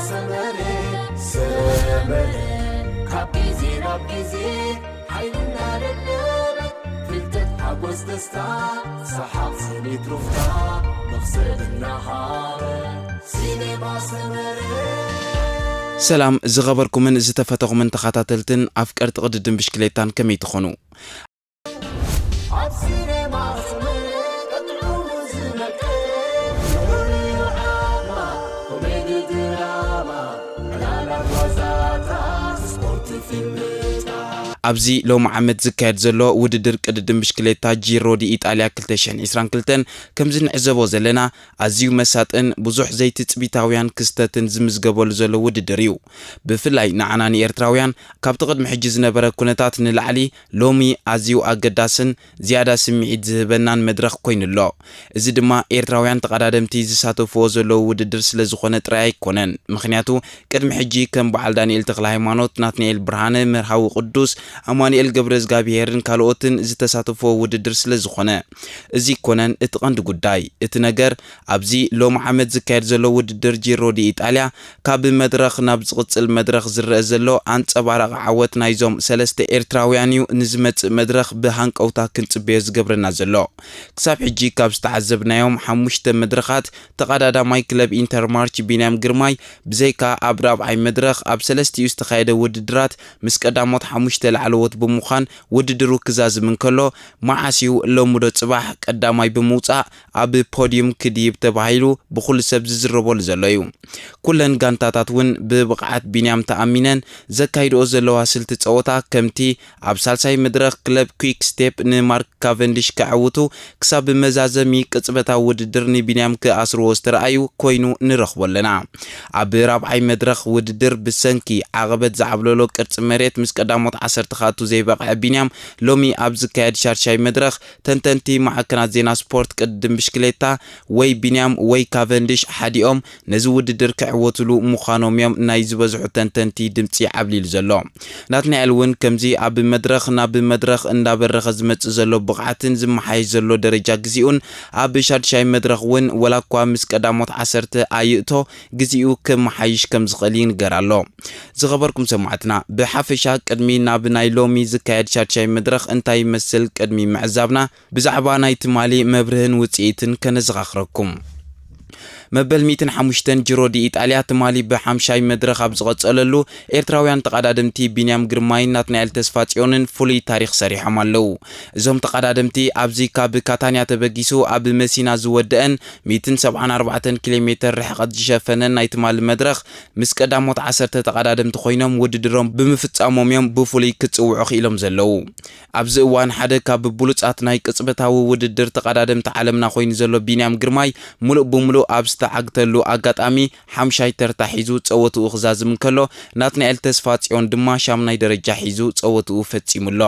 ሰመረ ሰመረ ካብ ግዜ ናብ ግዜ ሓይልና ደለበ ፍልጠት ሓጎስ ደስታ ሰሓቕ ስኒት ሩፍታ መኽሰብ እናሃበ ሲኔማ ሰመረ። ሰላም ዝኸበርኩምን ዝተፈተኹምን ተኸታተልትን ኣፍቀርቲ ቅድድም ብሽክሌታን ከመይ ትኾኑ? ኣብ ሲኔማ ሰመረ ቀጥዑ ዝመቀ ፍሉይ ዓማ ኮሜዲ ድራማ ዕላላት ዋዛታት ስፖርት ፊልምታት ኣብዚ ሎሚ ዓመት ዝካየድ ዘሎ ውድድር ቅድድም ብሽክሌታ ጂሮ ዲ ኢጣልያ ክልተ ሽሕን ዕስራን ክልተን ከምዚ ንዕዘቦ ዘለና ኣዝዩ መሳጥን ብዙሕ ዘይትጽቢታውያን ክስተትን ዝምዝገበሉ ዘሎ ውድድር እዩ። ብፍላይ ንዓና ንኤርትራውያን ካብቲ ቅድሚ ሕጂ ዝነበረ ኩነታት ንላዕሊ ሎሚ ኣዝዩ ኣገዳስን ዝያዳ ስምዒት ዝህበናን መድረኽ ኮይኑ ኣሎ። እዚ ድማ ኤርትራውያን ተቐዳደምቲ ዝሳተፍዎ ዘለዉ ውድድር ስለ ዝኾነ ጥራይ ኣይኮነን። ምኽንያቱ ቅድሚ ሕጂ ከም በዓል ዳንኤል ተኽለ ሃይማኖት፣ ናትናኤል ብርሃነ፣ መርሃዊ ቅዱስ፣ ኣማኑኤል ገብረ እግዚኣብሄርን ካልኦትን ዝተሳተፍዎ ውድድር ስለ ዝኾነ። እዚ ኣይኮነን እቲ ቀንዲ ጉዳይ። እቲ ነገር ኣብዚ ሎሚ ዓመት ዝካየድ ዘሎ ውድድር ጂሮ ዲ ኢጣልያ ካብ መድረኽ ናብ ዝቕጽል መድረኽ ዝረአ ዘሎ ኣንጸባራቒ ዓወት ናይዞም ሰለስተ ኤርትራውያን እዩ ንዝመጽእ መድረኽ ብሃንቀውታ ክንጽበዮ ዝገብረና ዘሎ። ክሳብ ሕጂ ካብ ዝተዓዘብናዮም ሓሙሽተ መድረኻት ተቐዳዳማይ ክለብ ኢንተርማርች ቢንያም ግርማይ ብዘይካ ኣብ ራብዓይ መድረኽ ኣብ ሰለስቲኡ ዝተኻየደ ውድድራት ምስ ቀዳሞት ሓሙሽተ ላዕለዎት ብምዃን ውድድሩ ክዛዝም እንከሎ፣ መዓስ እዩ ሎሚ ዶ ጽባሕ ቀዳማይ ብምውጻእ ኣብ ፖድዩም ክድይብ ተባሂሉ ብኹሉ ሰብ ዝዝረበሉ ዘሎ እዩ። ኩለን ጋንታታት እውን ብብቕዓት ቢንያም ተኣሚነን ዘካይድኦ ዘለዋ ስልቲ ጸወታ ከምቲ ኣብ ሳልሳይ መድረኽ ክለብ ኩዊክ ስቴፕ ንማርክ ካቨንዲሽ ከዕውቱ ክሳብ መዛዘሚ ቅጽበታዊ ውድድር ንቢንያም ክኣስርዎ ዝተረኣዩ ኮይኑ ንረኽቦ ኣለና። ኣብ ራብዓይ መድረኽ ውድድር ብሰንኪ ዓቐበት ዝዓብለሎ ቅርጺ መሬት ምስ ቀዳሞት ዓሰርተ ክኣቱ ዘይበቕዐ ቢንያም ሎሚ ኣብ ዝካየድ ሻድሻይ መድረኽ ተንተንቲ ማዕከናት ዜና ስፖርት ቅድድም ብሽክሌታ ወይ ቢንያም ወይ ካቨንዲሽ ሓዲኦም ነዚ ውድድር ክዕወትሉ ምዃኖም እዮም ናይ ዝበዝሑ ተንተንቲ ድምጺ ዓብሊሉ ዘሎ። ናትናኤል እውን ከምዚ ኣብ መድረኽ ናብ መድረኽ እንዳበረኸ ዝመጽእ ዘሎ ብቕዓትን ዝመሓየሽ ዘሎ ደረጃ ግዚኡን ኣብ ሻድሻይ መድረኽ እውን ወላ እኳ ምስ ቀዳሞት ዓሰርተ ኣይእቶ ግዚኡ ክመሓይሽ ከም ዝኽእል ይንገር ኣሎ። ዝኸበርኩም ሰማዕትና ብሓፈሻ ቅድሚ ናብ ናይ ሎሚ ዝካየድ ሻድሻይ መድረኽ እንታይ ይመስል ቅድሚ ምዕዛብና ብዛዕባ ናይ ትማሊ መብርህን ውጽኢትን ከነዘኻኽረኩም። መበል ሚእትን ሓሙሽተን ጅሮ ዲ ኢጣልያ ትማሊ ብሓምሻይ መድረኽ ኣብ ዝቐጸለሉ ኤርትራውያን ተቐዳደምቲ ቢንያም ግርማይን ናትናኤል ተስፋጽዮንን ፍሉይ ታሪኽ ሰሪሖም ኣለዉ። እዞም ተቐዳደምቲ ኣብዚ ካብ ካታንያ ተበጊሱ ኣብ መሲና ዝወደአን ሚእትን ሰብዓን ኣርባዕተን ኪሎ ሜተር ርሕቐት ዝሸፈነን ናይ ትማሊ መድረኽ ምስ ቀዳሞት ዓሰርተ ተቐዳደምቲ ኮይኖም ውድድሮም ብምፍጻሞም እዮም ብፍሉይ ክጽውዑ ክኢሎም ዘለዉ። ኣብዚ እዋን ሓደ ካብ ብሉጻት ናይ ቅጽበታዊ ውድድር ተቐዳደምቲ ዓለምና ኮይኑ ዘሎ ቢንያም ግርማይ ምሉእ ብምሉእ ኣብ ዝተዓግተሉ ኣጋጣሚ ሓምሻይ ተርታ ሒዙ ጸወትኡ ክዛዝም እንከሎ ናትናኤል ተስፋጽዮን ድማ ሻምናይ ደረጃ ሒዙ ጸወትኡ ፈጺሙ ኣሎ።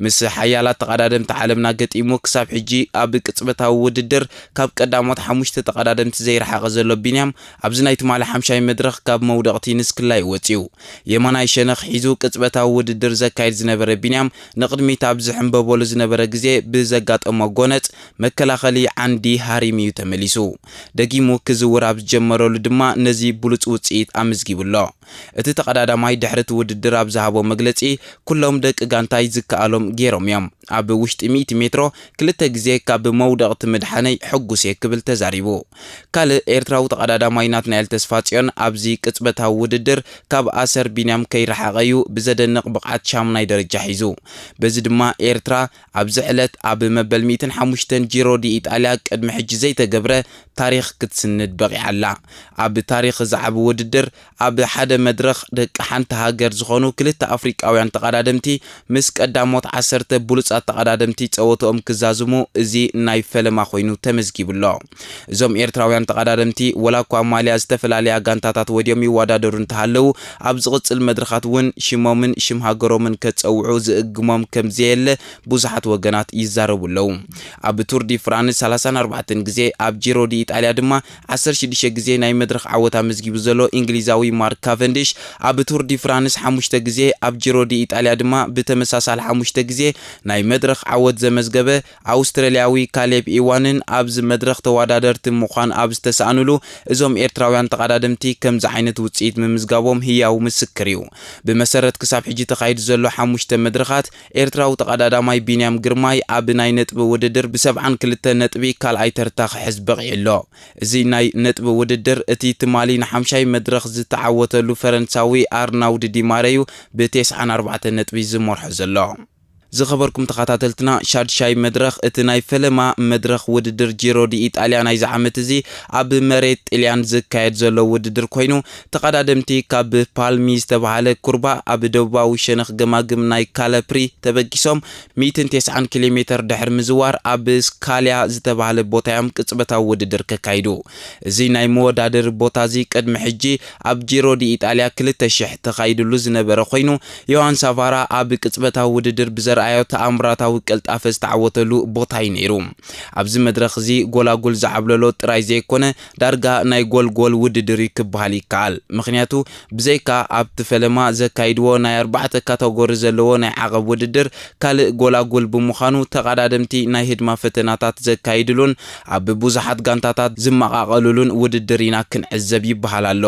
ምስ ሓያላት ተቐዳደምቲ ዓለምና ገጢሙ ክሳብ ሕጂ ኣብ ቅጽበታዊ ውድድር ካብ ቀዳሞት ሓሙሽተ ተቐዳደምቲ ዘይረሓቐ ዘሎ ቢንያም ኣብዚ ናይ ትማሊ ሓምሻይ መድረኽ ካብ መውደቕቲ ንስክላ እዩ ወጺኡ። የማናይ ሸነኽ ሒዙ ቅጽበታዊ ውድድር ዘካይድ ዝነበረ ቢንያም ንቕድሚት ኣብ ዝሕምበበሉ ዝነበረ ግዜ ብዘጋጠሞ ጎነጽ መከላኸሊ ዓንዲ ሃሪሙ እዩ ተመሊሱ። ደጊሙ ክዝውር ኣብ ዝጀመረሉ ድማ ነዚ ብሉጽ ውጽኢት ኣመዝጊቡ ኣሎ። እቲ ተቐዳዳማይ ድሕሪ እቲ ውድድር ኣብ ዝሃቦ መግለጺ ኩሎም ደቂ ጋንታይ ዝከኣሎም ገይሮም እዮም። ኣብ ውሽጢ ሚእቲ ሜትሮ ክልተ ግዜ ካብ መውደቕቲ ምድሓነይ ሕጉስ እየ ክብል ተዛሪቡ። ካልእ ኤርትራዊ ተቐዳዳማይ ናትናኤል ተስፋጽዮን ኣብዚ ቅጽበታዊ ውድድር ካብ ኣሰር ቢንያም ከይረሓቐ እዩ ብዘደንቕ ብቕዓት ሻምናይ ደረጃ ሒዙ። በዚ ድማ ኤርትራ ኣብዚ ዕለት ኣብ መበል ሚእትን ሓሙሽተን ጂሮ ዲ ኢጣልያ ቅድሚ ሕጂ ዘይተገብረ ታሪኽ ክትስንድ በቒዓ ኣላ። ኣብ ታሪኽ ዝዓቢ ውድድር ኣብ ሓደ መድረኽ ደቂ ሓንቲ ሃገር ዝኾኑ ክልተ ኣፍሪቃውያን ተቐዳደምቲ ምስ ቀዳሞት ዓሰርተ ብሉጻት ተቐዳደምቲ ጸወትኦም ክዛዝሙ እዚ ናይ ፈለማ ኮይኑ ተመዝጊቡ ኣሎ። እዞም ኤርትራውያን ተቐዳደምቲ ወላ እኳ ማልያ ዝተፈላለያ ጋንታታት ወድዮም ይወዳደሩ እንተሃለዉ ኣብ ዝቕጽል መድረኻት እውን ሽሞምን ሽም ሃገሮምን ከጸውዑ ዝእግሞም ከም ዘየለ ብዙሓት ወገናት ይዛረቡ ኣለዉ። ኣብ ቱር ዲ ፍራንስ ሰላሳን ኣርባዕተን ግዜ ኣብ ጂሮ ዲ ኢጣልያ ድማ ዓሰርተ ሽዱሽተ ግዜ ናይ መድረኽ ዓወት ኣመዝጊቡ ዘሎ እንግሊዛዊ ማርክ ካቨንዲሽ፣ ኣብ ቱር ዲ ፍራንስ ሓሙሽተ ግዜ፣ ኣብ ጂሮ ዲ ኢጣልያ ድማ ብተመሳሳሊ ሓሙሽተ ግዜ ናይ መድረኽ ዓወት ዘመዝገበ ኣውስትራልያዊ ካሌብ ኢዋንን ኣብዚ መድረኽ ተወዳደርቲ ምዃን ኣብ ዝተሰኣኑሉ፣ እዞም ኤርትራውያን ተቐዳደምቲ ከምዚ ዓይነት ውጽኢት ምምዝጋቦም ህያው ምስክር እዩ። ብመሰረት ክሳብ ሕጂ ተኻይዱ ዘሎ ሓሙሽተ መድረኻት፣ ኤርትራዊ ተቐዳዳማይ ቢንያም ግርማይ ኣብ ናይ ነጥቢ ውድድር ብሰብዓን ክልተ ነጥቢ ካልኣይ ተርታ ክሕዝ በቒዑ ኣሎ። እዚ ናይ ነጥቢ ውድድር፣ እቲ ትማሊ ንሓምሻይ መድረኽ ዝተዓወተሉ ፈረንሳዊ ኣርናውድ ዲማረ እዩ ብተስዓን ኣርባዕተን ነጥቢ ዝመርሖ ዘሎ። ዝኸበርኩም ተኸታተልትና፣ ሻድሻይ መድረኽ፣ እቲ ናይ ፈለማ መድረኽ ውድድር ጂሮ ዲ ኢጣልያ ናይዚ ዓመት እዚ ኣብ መሬት ጥልያን ዝካየድ ዘሎ ውድድር ኮይኑ፣ ተቐዳደምቲ ካብ ፓልሚ ዝተባህለ ኩርባ ኣብ ደቡባዊ ሸነኽ ገማግም ናይ ካለፕሪ ተበጊሶም ሚእትን ተስዓን ኪሎ ሜተር ድሕሪ ምዝዋር ኣብ ስካልያ ዝተባህለ ቦታ እዮም ቅጽበታዊ ውድድር ከካይዱ። እዚ ናይ መወዳደሪ ቦታ እዚ ቅድሚ ሕጂ ኣብ ጂሮ ዲ ኢጣልያ ክልተ ሽሕ ተኻይድሉ ዝነበረ ኮይኑ፣ ዮሃን ሳቫራ ኣብ ቅጽበታዊ ውድድር ብዘርኣዮ ተኣምራታዊ ቅልጣፈ ዝተዓወተሉ ቦታ እዩ ነይሩ። ኣብዚ መድረኽ እዚ ጎላጉል ዝዓብለሎ ጥራይ ዘይኮነ፣ ዳርጋ ናይ ጎልጎል ውድድር እዩ ክበሃል ይከኣል። ምኽንያቱ፣ ብዘይካ ኣብቲ ፈለማ ዘካይድዎ ናይ ኣርባዕተ ካተጎሪ ዘለዎ ናይ ዓቐብ ውድድር ካልእ ጎላጉል ብምዃኑ፣ ተቐዳደምቲ ናይ ህድማ ፈተናታት ዘካይድሉን ኣብ ብዙሓት ጋንታታት ዝመቓቐሉሉን ውድድር ኢና ክንዕዘብ ይበሃል ኣሎ።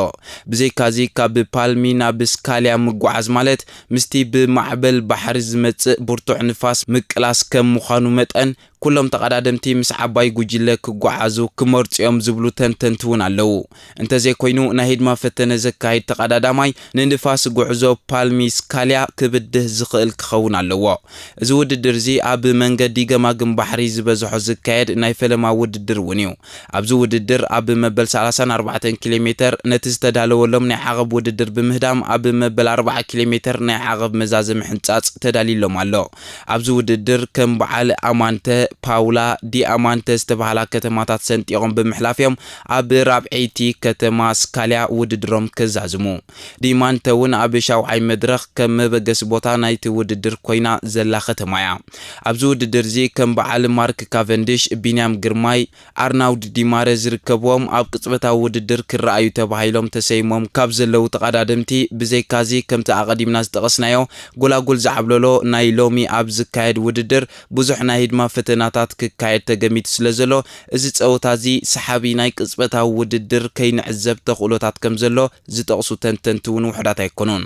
ብዘይካዚ፣ ካብ ፓልሚ ናብ ስካልያ ምጓዓዝ ማለት ምስቲ ብማዕበል ባሕሪ ዝመጽእ ብርቱዕ ንፋስ ምቅላስ ከም ምዃኑ መጠን፣ ኩሎም ተቐዳደምቲ ምስ ዓባይ ጉጅለ ክጓዓዙ ክመርጹ እዮም ዝብሉ ተንተንቲ እውን ኣለዉ። እንተዘይኮይኑ፣ ናይ ህድማ ፈተነ ዘካይድ ተቐዳዳማይ ንንፋስ ጉዕዞ ፓልሚ ስካልያ ክብድህ ዝኽእል ክኸውን ኣለዎ። እዚ ውድድር እዚ ኣብ መንገዲ ገማግም ባሕሪ ዝበዝሖ ዝካየድ ናይ ፈለማ ውድድር እውን እዩ። ኣብዚ ውድድር ኣብ መበል ሰላሳን ኣርባዕተን ኪሎ ሜተር ነቲ ዝተዳለወሎም ናይ ዓቐብ ውድድር ብምህዳም ኣብ መበል ኣርብዓ ኪሎ ሜተር ናይ ዓቐብ መዛዘሚ ሕንጻጽ ተዳልዩሎም ኣሎ። ኣብዚ ውድድር ከም በዓል ኣማንተ፣ ፓውላ፣ ዲኣማንተ ዝተባህላ ከተማታት ሰንጢቖም ብምሕላፍ እዮም ኣብ ራብዐይቲ ከተማ ስካልያ ውድድሮም ከዛዝሙ። ዲማንተ እውን ኣብ ሻውዓይ መድረኽ ከም መበገሲ ቦታ ናይቲ ውድድር ኮይና ዘላ ከተማ እያ። ኣብዚ ውድድር እዚ ከም በዓል ማርክ ካቨንዲሽ፣ ቢንያም ግርማይ፣ ኣርናውድ ዲማረ ዝርከብዎም ኣብ ቅጽበታዊ ውድድር ክረኣዩ ተባሂሎም ተሰይሞም ካብ ዘለዉ ተቐዳደምቲ፣ ብዘይካዚ ከምቲ ኣቐዲምና ዝጠቐስናዮ ጎላጉል ዝዓብለሎ ናይ ሎሚ ኣብ ዝካየድ ውድድር ብዙሕ ናይ ህድማ ፈተናታት ክካየድ ተገሚቱ ስለ ዘሎ፣ እዚ ጸወታ እዚ ሰሓቢ ናይ ቅጽበታዊ ውድድር ከይንዕዘብ ተኽእሎታት ከም ዘሎ ዝጠቕሱ ተንተንቲ እውን ውሑዳት ኣይኮኑን።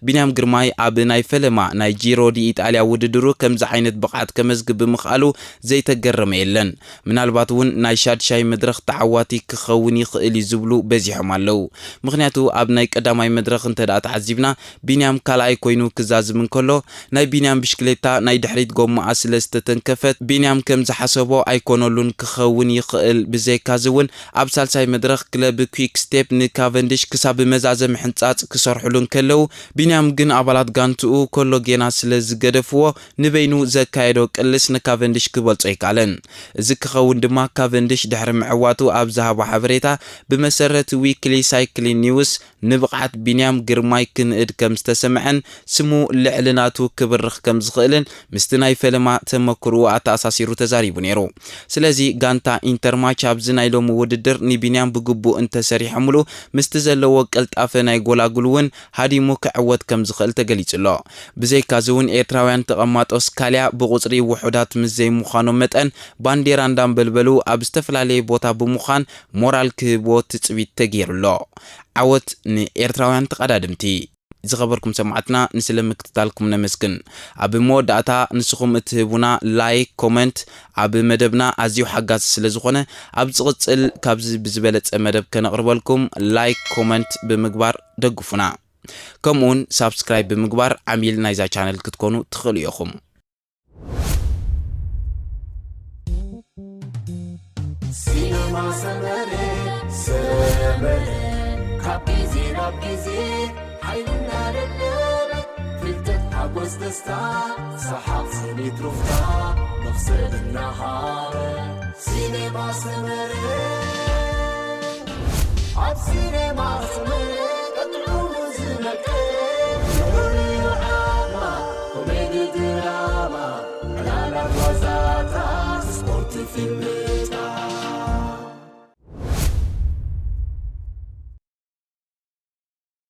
ቢንያም ግርማይ ኣብ ናይ ፈለማ ናይ ጂሮ ዲ ኢጣልያ ውድድሩ ከምዚ ዓይነት ብቕዓት ከመዝግብ ብምኽኣሉ ዘይተገረመ የለን። ምናልባት እውን ናይ ሻድሻይ መድረኽ ተዓዋቲ ክኸውን ይኽእል እዩ ዝብሉ በዚሖም ኣለዉ። ምኽንያቱ ኣብ ናይ ቀዳማይ መድረኽ እንተ ደኣ ተዓዚብና፣ ቢንያም ካልኣይ ኮይኑ ክዛዝም እንከሎ፣ ናይ ቢንያም ብሽክሌታ ናይ ድሕሪት ጎማኣ ስለ ዝተተንከፈት፣ ቢንያም ከም ዝሓሰቦ ኣይኮነሉን ክኸውን ይኽእል። ብዘይካዚ እውን ኣብ ሳልሳይ መድረኽ ክለብ ኩክ ስቴፕ ንካቨንዲሽ ክሳብ መዛዘሚ ሕንጻጽ ክሰርሕሉ እንከለዉ፣ ቢንያም ግን ኣባላት ጋንትኡ ኮሎ ጌና ስለ ዝገደፍዎ፣ ንበይኑ ዘካየዶ ቅልስ ንካቨንዲሽ ክበልጾ ኣይከኣለን። እዚ ክኸውን ድማ ካቨንዲሽ ድሕሪ ምዕዋቱ ኣብ ዝሃቦ ሓበሬታ፣ ብመሰረት ዊክሊ ሳይክሊን ኒውስ፣ ንብቕዓት ቢንያም ግርማይ ክንእድ ከም ዝተሰምዐን ስሙ ልዕሊ ናቱ ክብርኽ ከም ዝኽእልን ምስቲ ናይ ፈለማ ተመክርኡ ኣተኣሳሲሩ ተዛሪቡ ነይሩ። ስለዚ ጋንታ ኢንተርማች ኣብዚ ናይ ሎሚ ውድድር ንቢንያም ብግቡእ እንተሰሪሖምሉ ምስቲ ዘለዎ ቅልጣፈ ናይ ጎላጉል እውን ሃዲሙ ክዕወት ከም ዝኽእል ተገሊጹ ኣሎ። ብዘይካዚ እውን ኤርትራውያን ተቐማጦ ስካልያ ብቑጽሪ ውሑዳት ምስ ዘይምዃኖም መጠን ባንዴራ እንዳንበልበሉ ኣብ ዝተፈላለየ ቦታ ብምዃን ሞራል ክህብዎ ትጽቢት ተገይሩ ኣሎ። ዓወት ንኤርትራውያን ተቐዳደምቲ። ዝኸበርኩም ሰማዕትና፣ ንስለ ምክትታልኩም ነመስግን። ኣብ መወዳእታ ንስኹም እትህቡና ላይክ፣ ኮመንት ኣብ መደብና ኣዝዩ ሓጋዚ ስለ ዝኾነ፣ ኣብ ዝቕጽል ካብዚ ብዝበለጸ መደብ ከነቕርበልኩም ላይክ፣ ኮመንት ብምግባር ደግፉና። ከምኡውን ሳብስክራይብ ብምግባር ዓሚል ናይዛ ቻነል ክትኮኑ ትኽእሉ ኢኹም። ሲነማ ሰመረ ሰመረ ካብ ግዜ ናብ ግዜ ሓይልና ለለበ ፍልጠት ሓጎስ ደስታ ሰሓቕ ስኒት ሩፍታ መኽሰብ እናሃበ ሲነማ ሰመረ ኣብ ሲነማ ሰመረ ቀጥዑ ዝመቀ ፍቕሪ ዓማ ኮሜዲ ድራማ ዕላላት ዋዛታት ስፖርት ፊልም